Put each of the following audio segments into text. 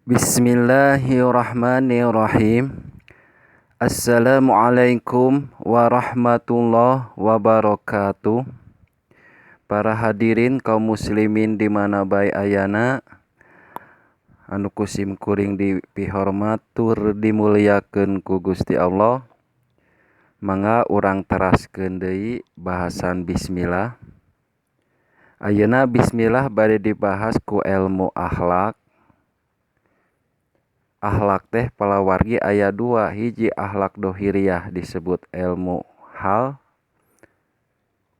Bismillahirrahmanirrahim. Assalamualaikum warahmatullahi wabarakatuh. Para hadirin kaum muslimin di mana bae ayana, anu ku sim kuring dipihormat tur dimuliakeun ku Gusti Allah. Mangga urang teraskeun deui bahasan bismillah. Ayeuna bismillah bade dibahas ku ilmu akhlak. Akhlak teh palawargi aya dua, hiji akhlak dohiriyah disebut ilmu hal,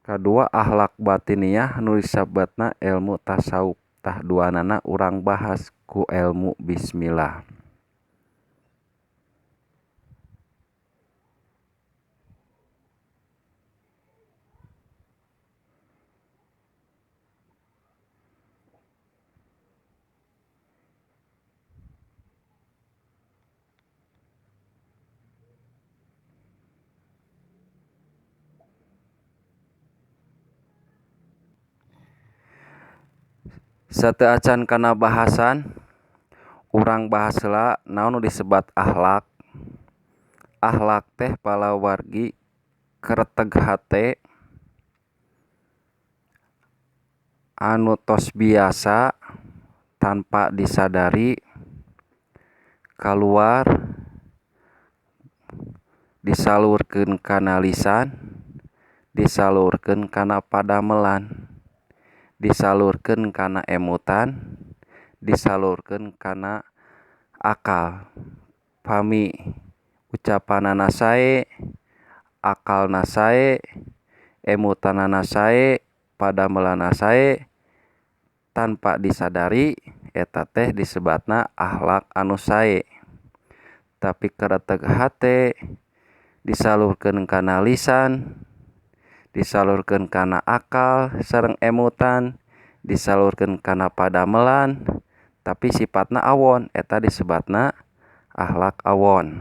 kadua akhlak batiniah nu disebutna ilmu tasawuf. Tah duanana urang bahas ku ilmu bismillah. Sateuacan kana bahasan, urang bahas heula naon nu disebat akhlak. Akhlak teh palawargi kereteg hate anu tos biasa tanpa disadari kaluar disalurkeun kana lisan, disalurkeun kana padamelan, disalurkeun kana emutan, disalurkeun kana akal. Pami ucapanana sae, akalna sae, emutanana sae, padamelanna sae, tanpa disadari eta teh disebatna akhlak anu sae. Tapi kereteg hate disalurkeun kana lisan, disalurkeun kana akal sareng emutan, disalurkeun kana padamelan, tapi sifatna awon, eta disebatna akhlak awon.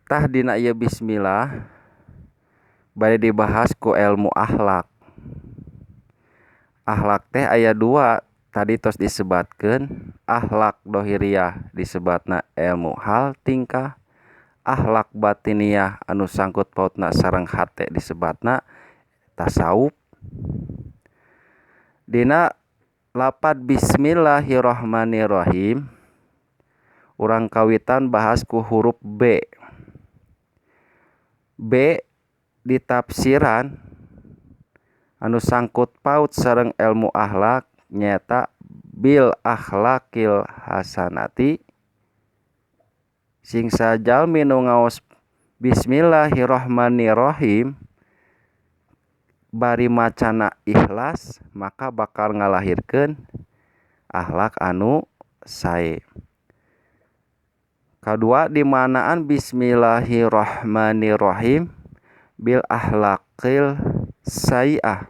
Tah dina ieu bismillah bade dibahas ku ilmu akhlak. Akhlak teh aya dua, tadi tos disebatkeun, akhlak dohiriyah disebatna ilmu hal tingkah, akhlak batiniah anu sangkut pautna sareng hate disebatna tasawuf. Dina lapad bismillahirrahmanirrahim urang kawitan bahas ku huruf B. B ditafsiran anu sangkut paut sareng ilmu akhlak nyaeta bil akhlakil hasanati. Sing sajalmi nu ngaos bismillahirrahmanirrahim bari macana ikhlas, maka bakal ngalahirkeun akhlak anu sae. Kadua dimanaan bismillahirrahmanirrahim bil akhlaqil sayi'ah.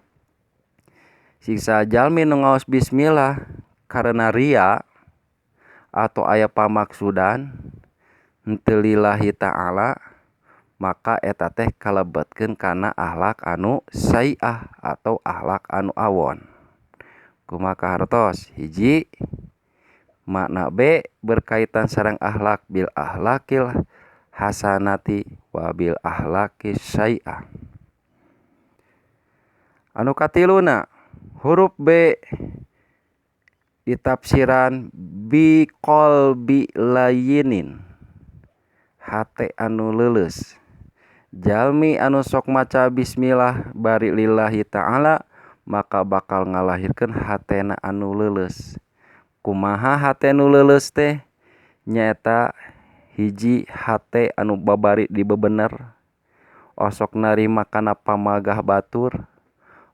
Sing sajalmi nu ngaos bismillah karena ria atau aya pamaksudan henteu lillahi ta'ala, maka eta teh kalebetkeun kana akhlak anu sayi'ah atau akhlak anu awon. Kumaha kahartos? Hiji, makna B berkaitan sareng akhlak bil akhlakil hasanati wa bil akhlaqis sayi'ah. Anu katiluna huruf B ditafsiran bi qalbi layinin, hate anu leuleus. Jalmi anu sok maca bismillah bari lillahi ta'ala, maka bakal ngalahirkeun hatena anu leuleus. Kumaha hate nu leuleus teh? Nyaeta hiji hate anu babari dibebener, osok narima kana pamagah batur,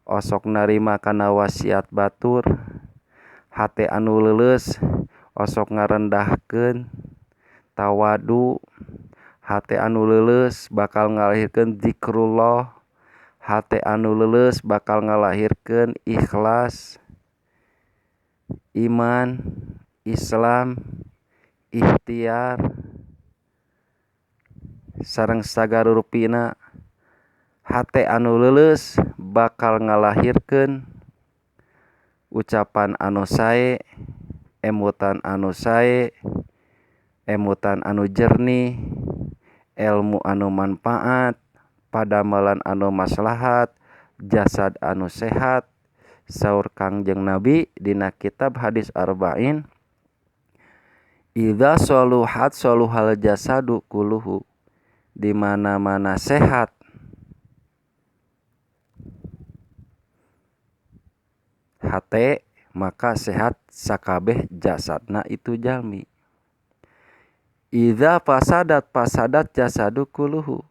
osok narima kana wasiat batur. Hate anu leuleus osok ngarendahkeun, tawadu. Hate anu leuleus bakal ngalahirkeun zikrullah. Hate anu leuleus bakal ngalahirkeun ikhlas, iman, Islam, ikhtiar sareng sagarurupina. Hate anu leuleus bakal ngalahirkeun Ucapan anu sae, emutan anu sae, emutan anu jernih, ilmu anu manfaat, padamelan anu maslahat, jasad anu sehat. Saur Kangjeng Nabi dina kitab hadis arba'in, idza saluhat saluhal jasadu kulluhu. Di mana-mana sehat hate maka sehat sakabeh jasadna itu jalmi. Idza fasadat fasadat jasadu kulluhu.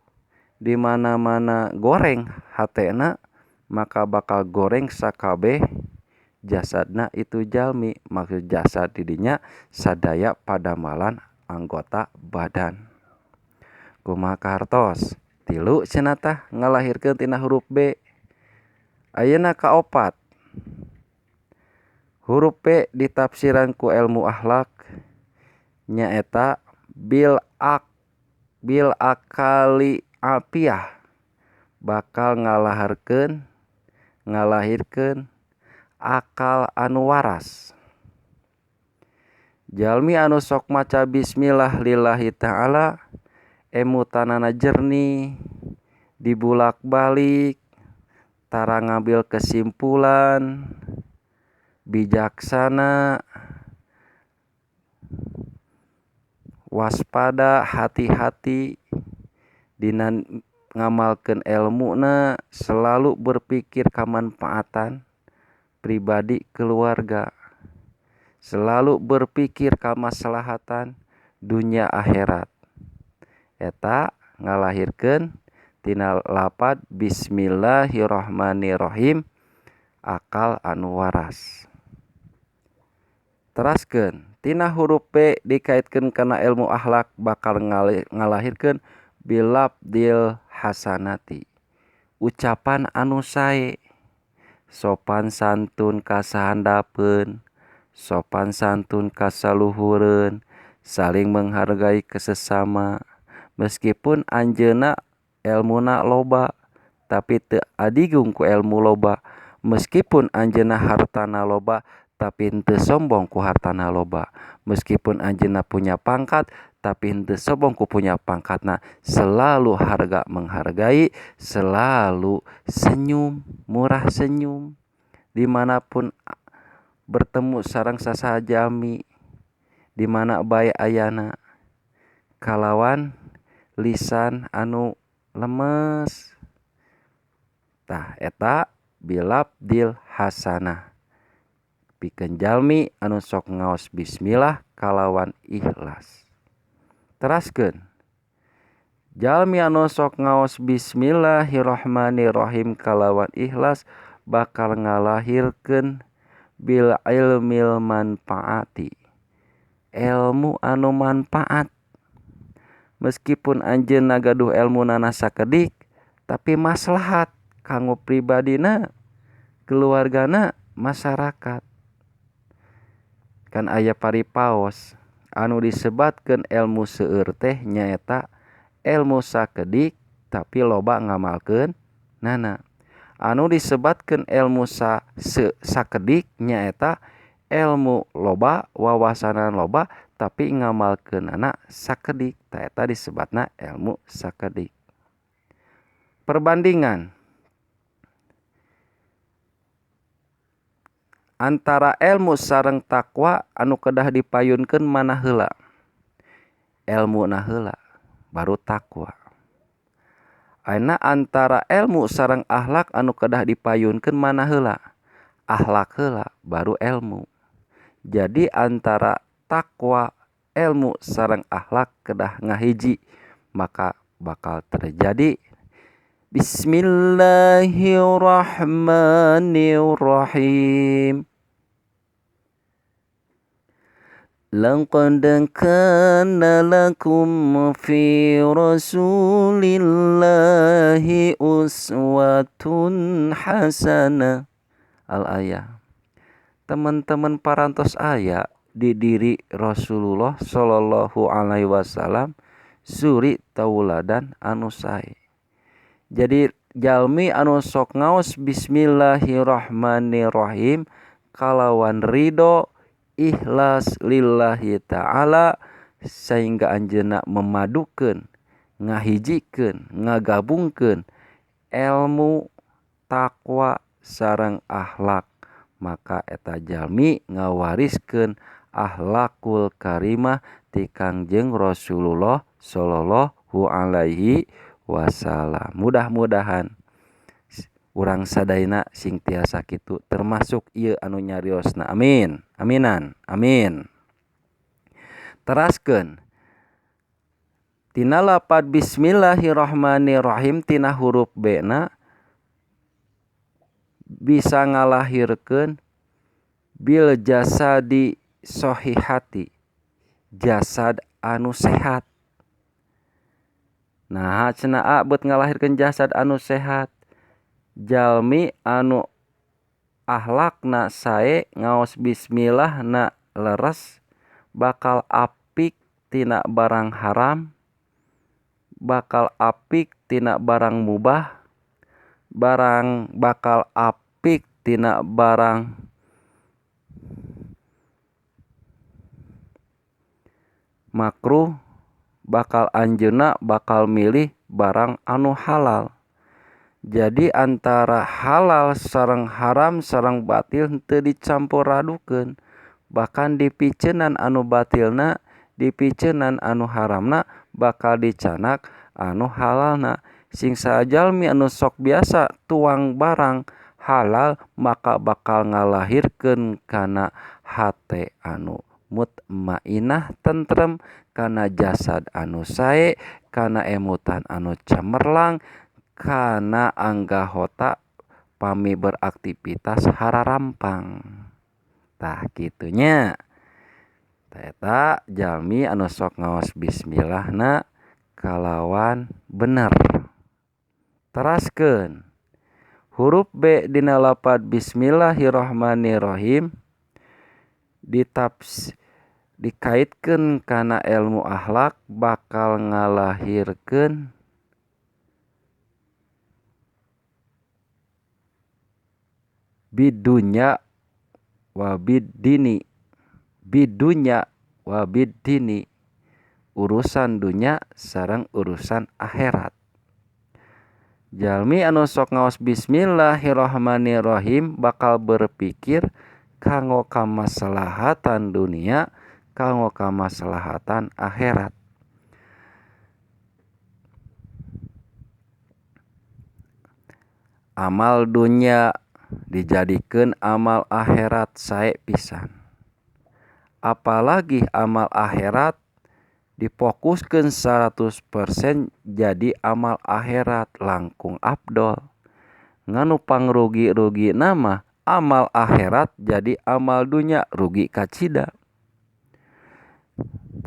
Di mana-mana goreng hatena maka bakal goreng sakabeh jasadna itu jalmi. Maksud jasad didinya sadaya padamalan anggota badan. Kumaha kahartos? Tilu cenah tah ngalahirkeun tina huruf B. Ayeuna kaopat. Huruf B ditafsiran ku ilmu akhlak nyaeta bil akali apiah, bakal ngalahirkeun akal anu waras. Jalmi anu sok maca bismillah lillahi ta'ala, emutanana jernih, dibulak-balik, tara ngambil kesimpulan, bijaksana, waspada, hati-hati dina ngamalkeun elmuna, selalu berpikir kamanfaatan pribadi keluarga, selalu berpikir kamaslahatan dunia akhirat. Eta ngalahirkeun tina lapad bismillahirrahmanirrahim, akal anu waras. Teraskeun tina huruf P dikaitkeun kana ilmu akhlak bakal ngalahirkeun bilabdil hasanati, ucapan anu sae, sopan santun ka sahandapeun, sopan santun ka saluhureun, saling menghargai ke sesama. Meskipun anjeunna elmuna loba tapi teu adigung ku elmu loba, meskipun anjeunna hartana loba tapi henteu sombong ku hartana loba, meskipun anjeunna punya pangkat tapi henteu sombong ku punya pangkatna, selalu harga menghargai, selalu senyum, murah senyum dimanapun bertemu sareng sasaha jalmi, di mana bae ayana, kalawan lisan anu lemes. Tah eta bilabdil hasanah, pikeun jalmi anu sok ngaos bismillah kalawan ikhlas. Teraskeun jalmi anu sok ngaos bismillahirrahmanirrahim kalawan ikhlas bakal ngalahirkeun bil ilmil manfaati, ilmu anu manfaat. Meskipun anjeunna gaduh elmuna sakedik tapi maslahat kanggo pribadina, keluargana, masyarakat. Kan aya paripaos anu disebatkeun ilmu seueur teh nyaeta ilmu sakedik tapi loba ngamalkeun nana. Anu disebatkeun ilmu sakedik nyaeta ilmu loba, wawasanan loba tapi ngamalkeunana sakedik. Tah eta disebatna ilmu sakedik. Perbandingan antara ilmu sareng takwa anu kedah dipayunkeun mana heula? Elmuna heula baru takwa. Ayeuna antara ilmu sareng akhlak anu kedah dipayunkeun mana heula? Akhlak heula baru ilmu. Jadi antara takwa, ilmu sareng akhlak kedah ngahiji, maka bakal terjadi bismillahirrahmanirrahim. Laqad kana lakum fi rasulillahi uswatun hasanah. Al-ayah. Teman-teman parantos aya di diri Rasulullah sallallahu alaihi wasallam suri tauladan anu sae. Jadi jalmi anu sok ngaos bismillahirrahmanirrahim kalawan ridho ikhlas lillahi ta'ala sehingga anjeunna memadukeun ngahijikeun ngagabungkeun ilmu takwa sareng akhlak maka eta jalmi ngawariskeun akhlakul karimah ti Kangjeng Rasulullah sallallahu alaihi wasallam. Mudah-mudahan urang sadayana sing tiasa kitu termasuk ieu anu nyariosna. Amin. Aminan. Amin. Teraskeun tina lapad bismillahirrahmanirrahim tina huruf B na bisa ngalahirkeun bil jasadi sohihati jasad anu sehat. Nah cenah a beut ngalahirkeun jasad anu sehat jalmi anu akhlakna sae ngaos bismillahna leres bakal apik tina barang haram bakal apik tina barang mubah barang bakal apik tina barang makruh bakal anjeunna bakal milih barang anu halal. Jadi antara halal sareng haram sareng batil teu dicampur adukeun bahkan dipiceunan anu batilna dipiceunan anu haramna bakal dicanak anu halalna. Sing sajalmi anu sok biasa tuang barang halal maka bakal ngalahirkeun kana hate anu mutmainah tentrem kana jasad anu sae kana emutan anu cemerlang kana anggahota pami beraktivitas hararampang. Tah kitunya eta jalmi anu sok ngaos bismillahna kalawan bener. Teraskeun huruf B dina lapad bismillahirrahmanirrahim dikaitkeun kana ilmu akhlak bakal ngalahirkeun bidunya wa biddini bidunya wa biddini urusan dunya sareng urusan akhirat. Jalmi anu sok ngaos bismillahirrahmanirrahim bakal berpikir kanggo kamaslahatan dunia kanggo kamaslahatan akhirat. Amal dunya dijadikeun amal akhirat sae pisan. Apalagi amal akhirat difokuskeun 100% jadi amal akhirat langkung afdol. Nganu pangrugi-rugi nama amal akhirat jadi amal dunya rugi kacida.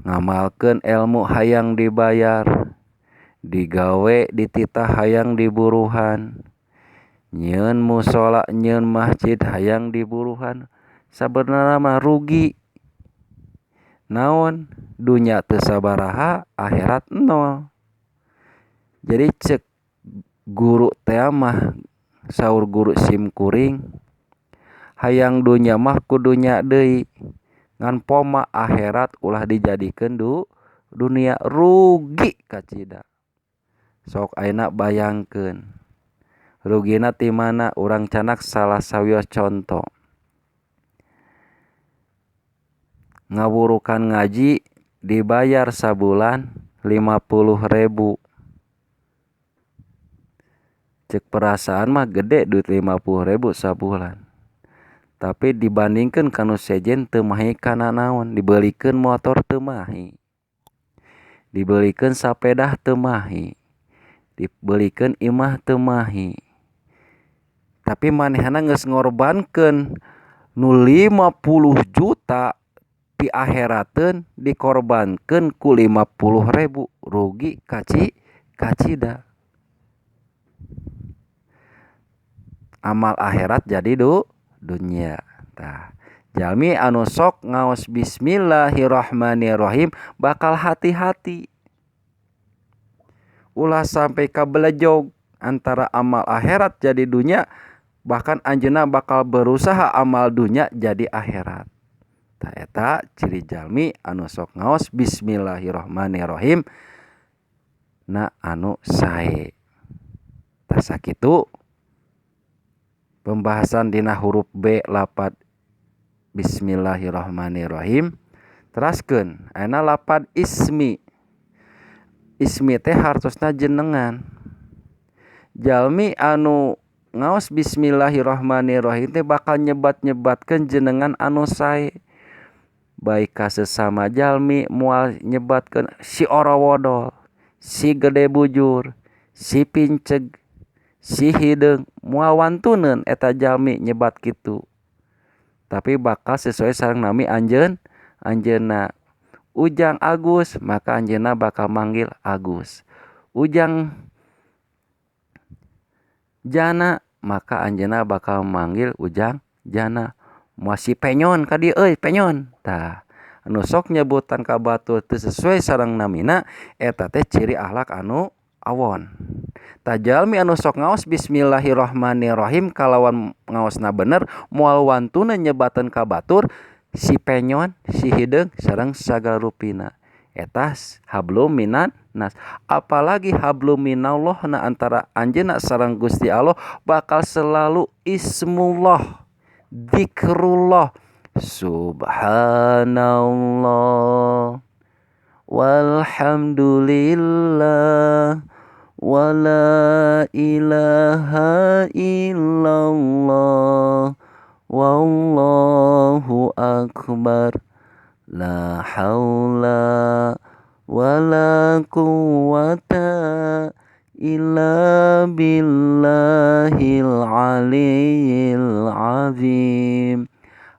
Ngamalkeun ilmu hayang dibayar, digawe dititah hayang diburuhan, nyieun mushola nyieun masjid hayang diburuhan, sabenerna mah rugi. Naon dunya teu sabaraha akhirat nol. Jadi cek guru teh mah saur guru sim kuring hayang dunya mah kudunya deui ngan poma akhirat ulah dijadikeun dunia rugi kacida. Sok ayeuna bayangkeun rugina ti mana urang canak salah sawios conto. Ngawurukan ngaji dibayar sabulan 50.000. Cek perasaan mah gede duit 50.000 sabulan. Tapi dibandingkeun kanu sejen teu mahi kana naon, dibelikeun motor teu mahi. Dibelikeun sapedah teu mahi. Dibelikeun imah teu mahi. Tapi manehna geus ngorbankeun nu 50 juta di akhirateun dikorbankeun ku 50.000 rugi kacida. Amal akhirat jadi dunya. Tah jalmi anu sok ngaos bismillahirrahmanirrahim bakal hati-hati ulah sampai kabelejog antara amal akhirat jadi dunya Bahkan anjeunna bakal berusaha amal dunya jadi akhirat. Tah eta ciri jalmi anu sok ngaos bismillahirrahmanirrahim na anu sae. Tah sakitu pembahasan dina huruf B lapad bismillahirrahmanirrahim. Teraskeun ayeuna lapad ismi. Ismi teh hartosna jenengan. Jalmi anu ngaos bismillahirrahmanirrahim teh bakal nyebat-nyebatkeun jenengan anu sae. Baik ka sesama jalmi moal nyebatkeun si orowodol, si gede bujur, si pinceg, si hideung, moal wantuneun eta jalmi nyebat kitu. Tapi bakal sesuai sareng nami anjeun, anjeunna. Ujang Agus, maka anjeunna bakal manggil Agus. Ujang Jana, maka anjeunna bakal manggil Ujang Jana. Moal si penyon ka dieu euy penyon. Tah, anu sok nyebutan ka batur teu sesuai sareng namina eta teh ciri akhlak anu awon. Tah jalmi anu sok ngaos bismillahirrahmanirrahim kalawan ngaosna bener moal wantuna nyebatan ka batur si penyon, si hideung sareng sagala rupina. Eta hablum minan nas. Apalagi hablum minallah na antara anjeunna sareng Gusti Allah bakal selalu ismullah, zikrullah, subhanallah walhamdulillah wala ilaha illallah wallahu akbar la haula wala quwata illa billahil aliyil azim.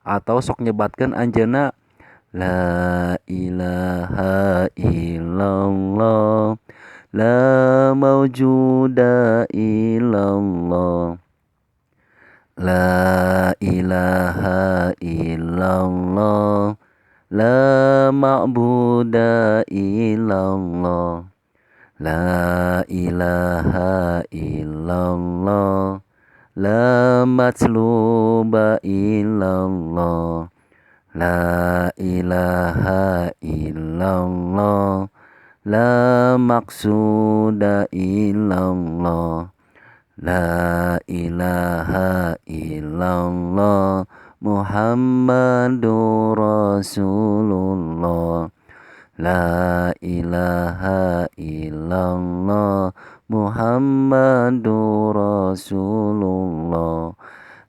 Atau sok nyebatkeun anjeunna la ilaha illallah la maujuda illallah la ilaha illallah la ma'buda illallah la ilaha illallah la matluba illallah la ilaha illallah la maqsuda illallah la ilaha illallah Muhammadur Rasulullah la ilaha illallah Muhammadur Rasulullah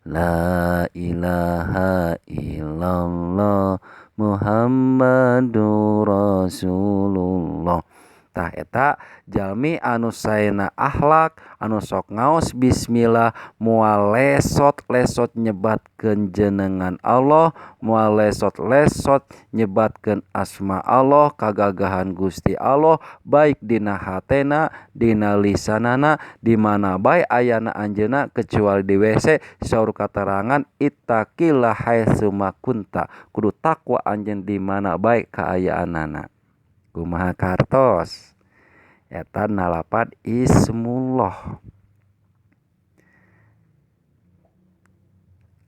la ilaha illallah Muhammadur Rasulullah. Tah eta jalmi anu saena akhlak anu sok ngaos bismillah moal lesot-lesot nyebatkeun jenengan Allah, moal lesot-lesot nyebatkeun asma Allah, kagagahan Gusti Allah baik dina hatena, dina lisanana, di mana bae ayana anjeunna kecuali di WC. Saur katarangan ittaqillah haitsuma kunta, kudu takwa anjeun di mana bae kaayaanana. Kumaha kartos eta nalapad ismullah.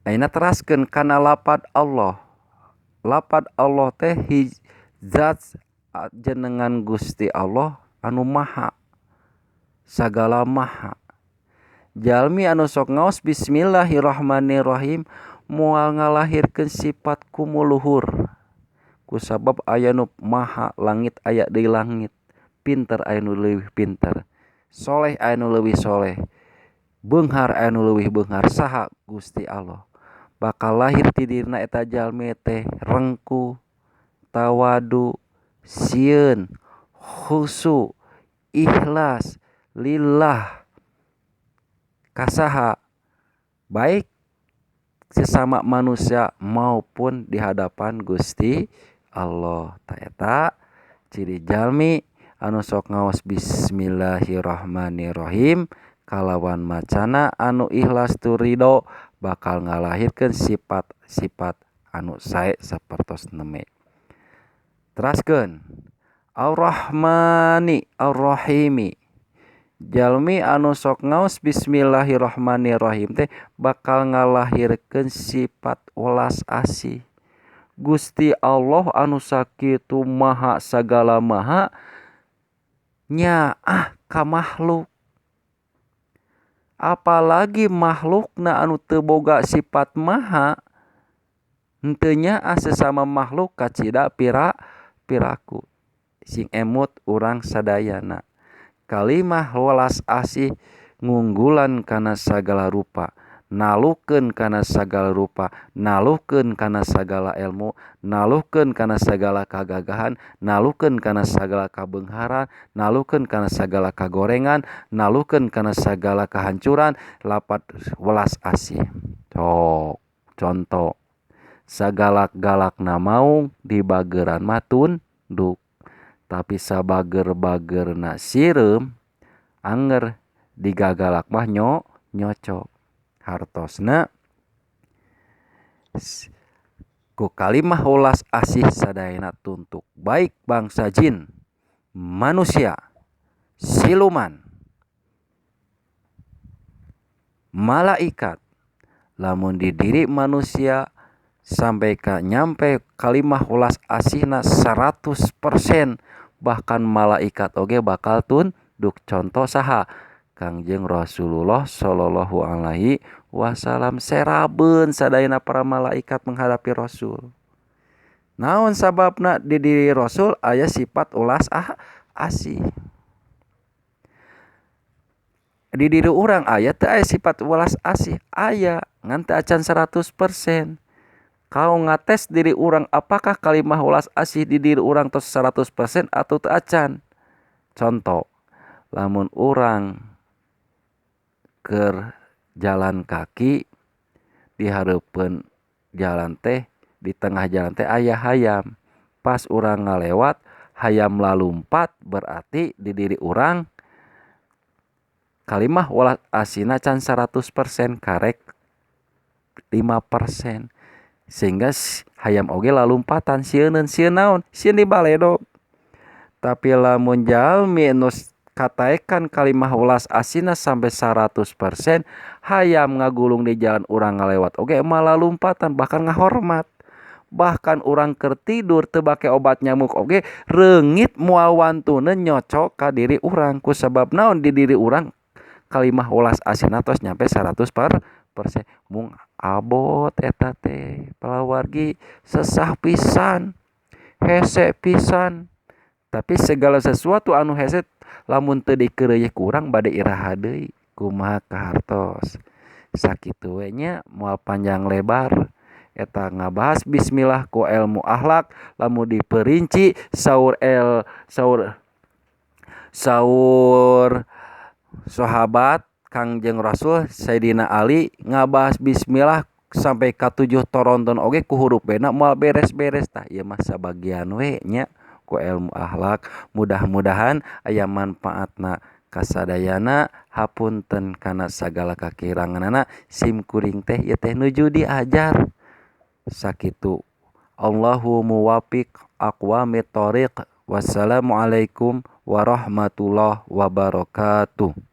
Ayeuna teraskeun kana lapad Allah. Lapad Allah teh zat jenengan Gusti Allah anu maha sagala maha. Jalmi anu sok ngaos bismillahirrahmanirrahim moal ngalahirkeun sifat kumuluhur. Kusabab aya nu maha langit aya deui langit, pinter aya nu leuwih pinter, soleh aya nu leuwih soleh, beunghar aya nu leuwih beunghar. Saha Gusti Allah bakal lahir ti dirina eta jalmi teh rengkuh, tawadu, sieun, khusu, ikhlas, lillah kasaha, baik sesama manusia maupun di hadapan Gusti Allah. Ta eta ciri jalmi anu sok ngaos bismillahirrahmanirrahim kalawan macana anu ikhlas tur ridho bakal ngalahirkeun sifat-sifat anu sae sapertos neme. Teraskeun Ar-Rahmani Ar-Rahimi. Jalmi anu sok ngaos bismillahirrahmanirrahim teh bakal ngalahirkeun sifat welas asih. Gusti Allah anu sakitu maha sagala maha nyaah ka makhluk. Apalagi makhlukna anu teu boga sifat maha, henteu nyaah sesama makhluk kacida piraku. Sing emut urang sadayana. Kalimah welas asih ngunggulan kana sagala rupa, nalukeun kana sagala rupa, nalukeun kana sagala ilmu, nalukeun kana sagala kagagahan, nalukeun kana sagala kabeungharan, nalukeun kana sagala kagorengan, nalukeun kana sagala kahancuran, lapat welas asih. Sok contoh sagalak-galakna maung dibageran mah tunduk, tapi sabager-bagerna sireum anger digagalak mah nyocok. Hartosna ku kalimah welas asih sadayana tuntuk, baik bangsa jin, manusia, siluman, malaikat. Lamun di diri manusia sampai ka nyampe kalimah welas asihna 100%, bahkan malaikat oge bakal tunduk. Contoh saha? Kangjeng Rasulullah Shallallahu alaihi wasallam. Serabeun sadayana para malaikat menghadapi Rasul. Naon sababna di diri Rasul aya sifat ulas asih. Di diri urang aya teu aya sifat welas asih? Aya, ngan teu acan 100%. Kau ngates diri urang apakah kalimah welas asih di diri urang tos 100% atau teu acan. Contoh, lamun urang keur jalan kaki di hareupeun jalan teh, di tengah jalan teh aya hayam. Pas urang ngalewat hayam lalumpat, berarti di diri urang kalimah welas asihna can 100%, karek 5%. Sehingga hayam oge lalumpatan sieuneun, sieun naon? Sieun dibaledog. Tapi lamun jalmi nu kataekan kalimah welas asihna sampai 100%, hayam ngagulung di jalan urang ngalewat oge malah lompatan, bahkan ngahormat. Bahkan urang keur tidur teu bake obat nyamuk oge reungit moal wantuneun nyocok ka diri urang. Ku sabab naon? Di diri urang kalimah welas asihna tos nyampe 100%. Mung abot eta teh palawargi, sesah pisan, hese pisan. Tapi segala sesuatu anu hese lamun teu dikeureuy ku urang bade iraha deui, kumaha kahartos. Sakitu we nya, moal panjang lebar eta ngabahas bismillah ku ilmu akhlak. Lamun diperinci saur el saur saur sahabat Kangjeng Rasul Sayyidina Ali, ngabahas bismillah sampai ka 7 toronton oge ku hurup bena moal beres-beres. Tah ieu mah sabagian we nya ku ilmu akhlak. Mudah-mudahan aya manfaatna kasadayana. Hapunten kana sagala kakiranganana, sim kuring teh ieu teh nuju diajar. Sakitu, Allahu muwafiq aqwamit thoriq. Wassalamualaikum warahmatullahi wabarakatuh.